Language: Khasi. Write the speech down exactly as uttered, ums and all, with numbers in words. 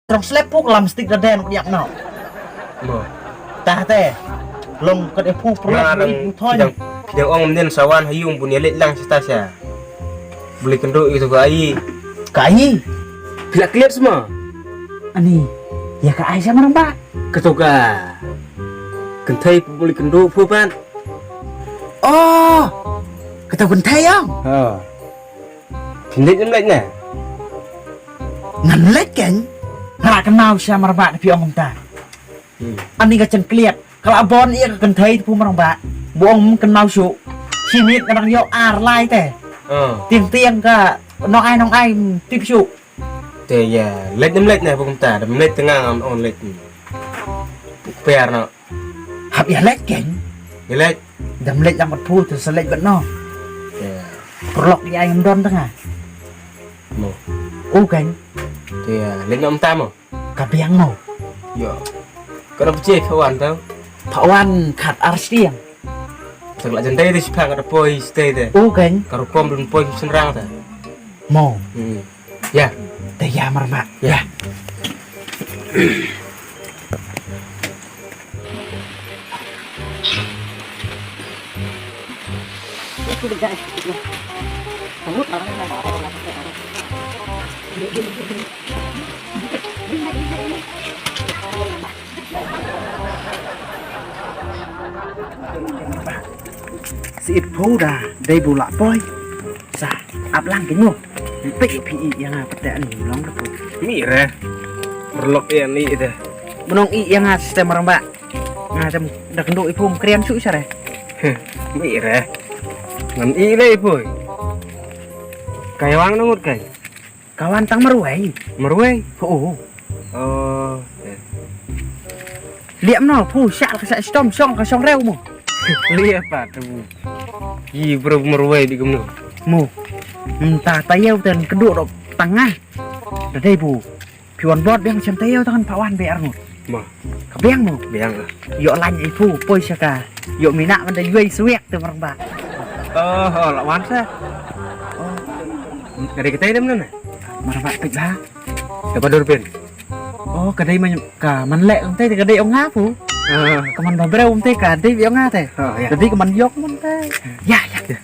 Trong slep puk lam stick da den diak no. Mo. Tah te. Long kat e phu pro. Nga dang pidang pidang ong mendin sawan hayu bun ya lek lang sita sha. Beli kendu itu ka ai. Ka ai. Pila klip semua. Ani. Ya ka ai sama ba. Ketoka. Kentai beli kendu phu ban. Oh. Ketoka kentai yang. Ha. Pynleit ne ym leit ne? Ngan leit keiñ. Nga la kynmaw sha marba da phi ong kumta. Hmm. Ani ka jingkliat. Ka la bon ïa ka kynthei te phu marba. Bu ong kynmaw shuh. Shi miet nga dang ïoh ar lai te. Oh. Tieng tieng ka nong ai nong ai tip shuh. Te ïa leit ne ym leit ne phu kumta. Da ym leit te nga ngan ong leit. Pher no. Hap ïa leit keiñ. Ïa leit. Dam leit lang bad phu te sa leit bad no. Ïa. Paralok ïa ngam don tang ah. Mo. U keiñ. Te ïa leit no mynta mo. Ka biang mo. Ïa. Ka da phi pha wan tau. Pha wan khat ar stiang. Sa ka la jan dei de shi pha ka da poi stay de. U keiñ. Ka rukom dun poi shi synrang te. Mo. Hmm. Ïa. Te ïa marma. Ïa. Sip phu da dei bu la poi. Sa ap lang keiñ mo. Peit phi ïa nga peit ani long da phu. Mi re. Paralok ïa ni de. Mynong ïa nga stem rang ba. Nga jam da kendu i phu mkrian shu sare. Mi re. Ngan i le i phu. Kai wang ngut kai. Ka wan tang marwei. Marwei? Ho. Oh. Liam no phu sha ka sha stom shong ka shong rew mo. Liam pa tu. Yi bro marwei di kumno. Mo. Mynta taïew ten kedu dok tang ah. Da dei bu. Phi wan blot biang shen taïew tang pha wan be arngut. Mo. Ka biang mo. Biang ah. Ïoh lain i phu poi sha ka. Ïoh mina man da yui swiak te marang ba. Oh, oh, la wan sa. Oh. Ka dei ka tai dem na. Marang ba peit ba. Ka ba dur pin. Oh, ka dei man ka man leh ong te ka dei ong nga phu. Ah. Ka man ba breu ong te ka dei ong nga te. Oh, ïa. Ka dei ka man ïoh man te. Ïa, ïa.